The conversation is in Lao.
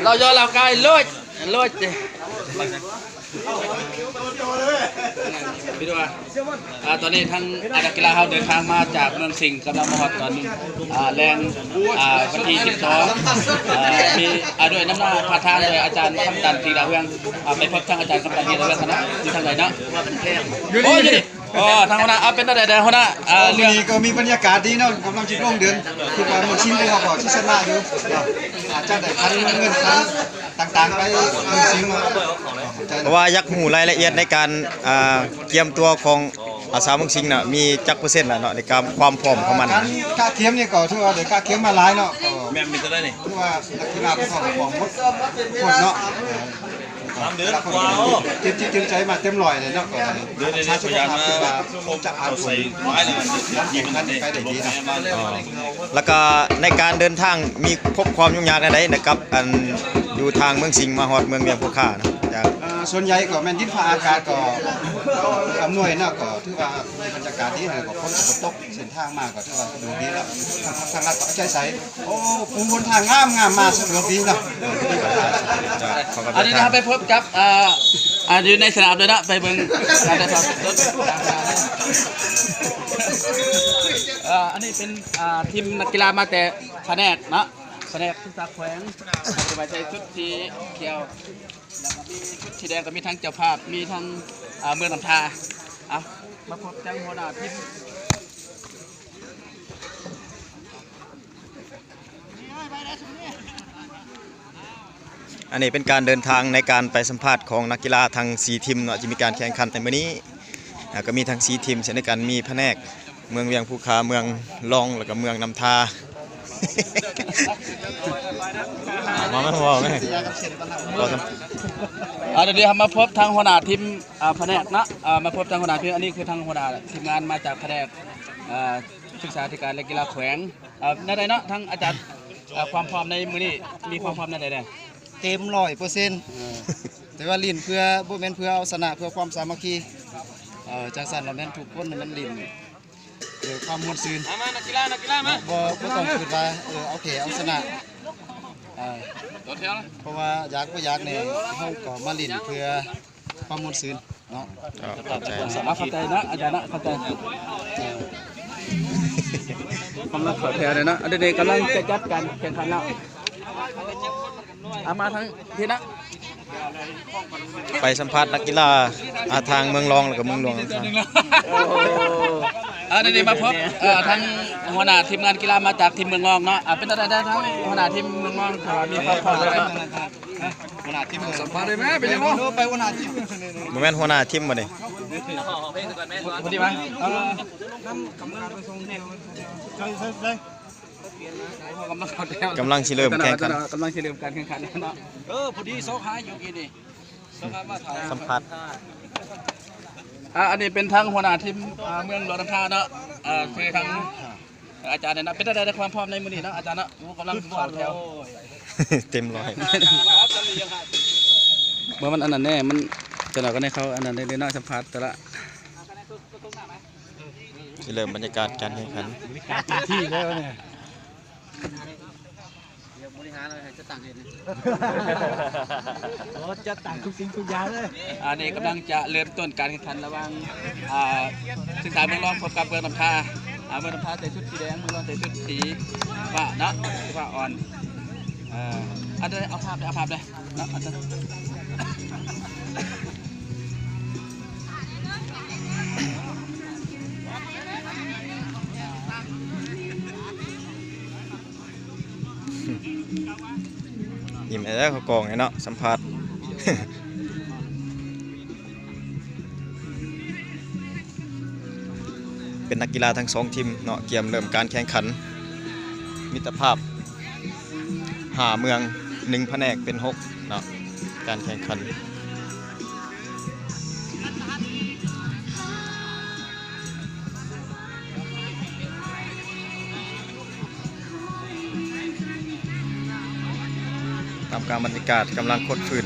ລາວຍໍລາວກາຍໂລດ ໂລດ ໄປດູວ່າ ອ່າ ຕອນນີ້ທາງ ອ່າ ນັກກິລາເຮົາເດີນທາງມາຈາກເມືອງສິງ ກຳລັງມາຮອດຕອນ ອ່າ ແລງ ອ່າ ວັນທີສິບສອງ ອ່າ ມີ ອ່າ ດ້ວຍນຳໜ້າພາທາງໂດຍອາຈານຄຳຕັນ ສີດາວເຮືອງ ອ່າ ໄປພົບທາງອາຈານຄຳຕັນ ສີດາວເຮືອງກັນເນາະ ຢູ່ທາງໃດເນາະ ໂອ້ ຢູ່ນີ້ ອໍ ທາງຫົວໜ້າ ອ່າ ເປັນແນວໃດແດ່ຫົວໜ້າ ອ່າ ມື້ນີ້ກໍມີບັນຍາກາດດີເນາະ ກຳລັງຊິລົງເດີນ ຄືວ່າເມືອງສິງຂອງເຮົາກໍຊິຊະນະຢູ່ ອາດຈະໄດ້ຄັນເງິນຄັນຕ່າງໆໄປເມືອງສິງເນາະ ເພາະວ່າຢາກຮູ້ລາຍລະອຽດໃນການ ອ່າ ກຽມຕົວຂອງ ອາ ຊາວເມືອງສິງນະ ມີຈັກເປີເຊັນລະເນາະ ໃນການຄວາມພ້ອມຂອງມັນ? ການກະກຽມນີ້ກໍຖືວ່າໄດ້ກະກຽມມາຫຼາຍເນາະ ແມ່ນ ມີແຕ່ໃດນີ້ ຖືວ່ານັກກິລາພວກເຮົາກໍພ້ອມໝົດທຸກຄົນເນາະ ສາມເດືອນກວ່າ ເຕັມຈິດເຕັມໃຈມາເຕັມຮ້ອຍເລີຍເນາະ ກໍໄດ້ຮັກສາສຸຂະພາບ ຖືວ່າຈະຜ່ານຜົນການແຂ່ງຂັນໄປໄດ້ດີເນາະ ແລ້ວກໍໃນການເດີນທາງມີພົບຄວາມຫຍຸ້ງຍາກແນວໃດນະ ກັບອັນຢູ່ທາງເມືອງສິງມາຮອດເມືອງວຽງພູຄານະ? ເອີ ສ່ວນໃຫຍ່ກໍແມ່ນດິນຟ້າອາກາດກໍອຳນວຍເນາະ ກໍຖືວ່າມີບັນຍາກາດດີ ແລ້ວກໍຝົນກໍບໍ່ຕົກ ເສັ້ນທາງມາກໍຖືວ່າສະດວກດີແລ້ວ ທາງລັດກໍເອົາໃຈໃສ່ ໂອ້ ປູຫົນທາງງາມໆ ມາສະດວກດີເນາະ ເຈົ້າ ຂອບໃຈ ອັນນີ້ເຮົາໄປພົບກັບ ອ່າ ອ່າ ຢູ່ໃນສະໜາມດ້ວຍເນາະ ໄປເບິ່ງການຖ່າຍທອດສົດ ອ່າ ອັນນີ້ເປັນ ອ່າ ທີມນັກກິລາມາແຕ່ພະແນກເນາະ ພະແນກສຶກສາແຂວງ ຈະມາໃສ່ຊຸດສີຂຽວ ແລ້ວກໍມີຊຸດສີແດງ ກໍມີທັງເຈົ້າພາບ ມີທັງ ອ່າ ເມືອງນ້ຳທາ ເອົາ ມາພົບທາງຫົວໜ້າທີມ. ອັນນີ້ເປັນການເດີນທາງໃນການໄປສຳພາດຂອງນັກກິລາທັງສີ່ທີມເນາະ ທີ່ມີການແຂ່ງຂັນໃນມື້ນີ້ ອ່າ ກໍມີທັງສີ່ທີມເຊັ່ນດຽວກັນ ມີພະແນກເມືອງວຽງພູຄາ ເມືອງລອງ ແລ້ວກໍເມືອງນ້ຳທາ ມາແມ່ ເວົ້າແມ່ ເວົ້ານຳ ອ່າ ດຽວນີ້ເຮົາມາພົບທາງຫົວໜ້າທີມ ອ່າ ພະແນກເນາະ ອ່າ ມາພົບທາງຫົວໜ້າທີມ ອັນນີ້ຄືທາງຫົວໜ້າທີມງານມາຈາກພະແນກ ອ່າ ສຶກສາທິການ ແລະ ກິລາແຂວງ ອ່າ ແນວໃດເນາະ ທາງອາຈານ ອ່າ ຄວາມພ້ອມໃນມື້ນີ້ ມີຄວາມພ້ອມແນວໃດແດ່? ເຕັມຮ້ອຍເປີເຊັນ ເອີ ແຕ່ວ່າຫຼິ້ນເພື່ອ ບໍ່ແມ່ນເພື່ອເອົາຊະນະ ເພື່ອຄວາມສາມັກຄີ ເອີ ຈັ່ງຊັ້ນລະແມ່ນທຸກຄົນແມ່ນຫຼິ້ນ ດ້ວຍຄວາມມ່ວນຊື່ນ ມາ ມາ ນັກກິລາ ນັກກິລາ ມາ ບໍ່ ບໍ່ຕ້ອງຄິດວ່າ ເອີ ເອົາແພ້ເອົາຊະນະ ເອີ ຕໍ່ແຖວ ເພາະວ່າຢາກບໍ່ຢາກນີ້ ເຮົາກໍມາຫຼິ້ນເພື່ອຄວາມມ່ວນຊື່ນເນາະ ເຂົ້າໃຈ ເຂົ້າໃຈເນາະ ອາຈານເນາະ ເຂົ້າໃຈ ກຳລັງເຂົ້າແຖວເລີຍເນາະ ອັນນີ້ກຳລັງຈະຈັດການແຂ່ງຂັນແລ້ວ ເອົາມາທາງພີ້ນະ ໄປສຳພາດນັກກິລາ ອ່າ ທາງເມືອງລອງ ແລ້ວກໍເມືອງຫຼວງ ໂອ້ ອັນນີ້ມາພົບ ເອີ ທາງຫົວໜ້າທີມງານກິລາມາຈາກທີມເມືອງລອງເນາະ ອ່າ ເປັນຈັ່ງໃດທາງຫົວໜ້າທີມເມືອງລອງ ມີຄວາມພ້ອມແລ້ວ ຫົວໜ້າທີມ ສຳພາດໄດ້ແມ່ ເປັນຫຍັງບໍ່? ໄປຫົວໜ້າທີມ ບໍ່ແມ່ນຫົວໜ້າທີມບໍ່ນີ້? ພໍດີມາ ນຳກຳມະການໄປສົ່ງ ໃສ່ ໃສ່ ໃສ່ ກຳລັງເຂົ້າແຖວ ກຳລັງຊິເລີ່ມແຂ່ງຂັນ ກຳລັງຊິເລີ່ມການແຂ່ງຂັນແລ້ວເນາະ ເອີ ພໍດີຊອກຫາຢູ່ກີ້ນີ້ ສຳພາດ ອ່າ ອັນນີ້ເປັນທາງຫົວໜ້າທີມ ອ່າ ເມືອງຫຼວງນ້ຳທາເນາະ ເອີ ຄືທາງ ອາຈານເນາະ ເປັນຈັ່ງໃດໃນຄວາມພ້ອມໃນມື້ນີ້ເນາະ ອາຈານເນາະ ໂອ້ ກຳລັງເຂົ້າແຖວ ເຕັມຮ້ອຍ ເມື່ອມັນອັນນັ້ນແດ່ ມັນ ຈັກໜ້ອຍກໍໄດ້ເຂົ້າອັນນັ້ນໄດ້ເນາະ ສຳພາດແຕ່ລະ ຊິເລີ່ມບັນຍາກາດການແຂ່ງຂັນ ບໍລິການເຕັມທີ່ແລ້ວນີ້ ດຽວບໍລິຫານເອົາໃຫ້ສະຕັງເຮັດ ໂອ້ ຈັດຕັ້ງທຸກສິ່ງທຸກຢ່າງເລີຍ ອັນນີ້ກຳລັງຈະເລີ່ມຕົ້ນການແຂ່ງຂັນລະຫວ່າງ ອ່າ ສຶກສາເມືອງລອງພົບກັບເມືອງນ້ຳທາ ອ່າ ເມືອງນ້ຳທາໃສ່ຊຸດສີແດງ ເມືອງລອງໃສ່ຊຸດສີຟ້າເນາະ ສີຟ້າອ່ອນ ເອີ ອັນໃດເອົາພາບເດີ ເອົາພາບເດີ ອີ່ມແລ້ວ ເຂົ້າກ້ອງເນາະ ສຳພາດ ເປັນນັກກິລາທັງສອງທີມເນາະ ກຽມເລີ່ມການແຂ່ງຂັນ ມິດຕະພາບ ຫ້າເມືອງ ໜຶ່ງພະແນກເປັນຫົກເນາະ ການແຂ່ງຂັນ ທ່າມກາງບັນຍາກາດກຳລັງຄົດຟື້ນ.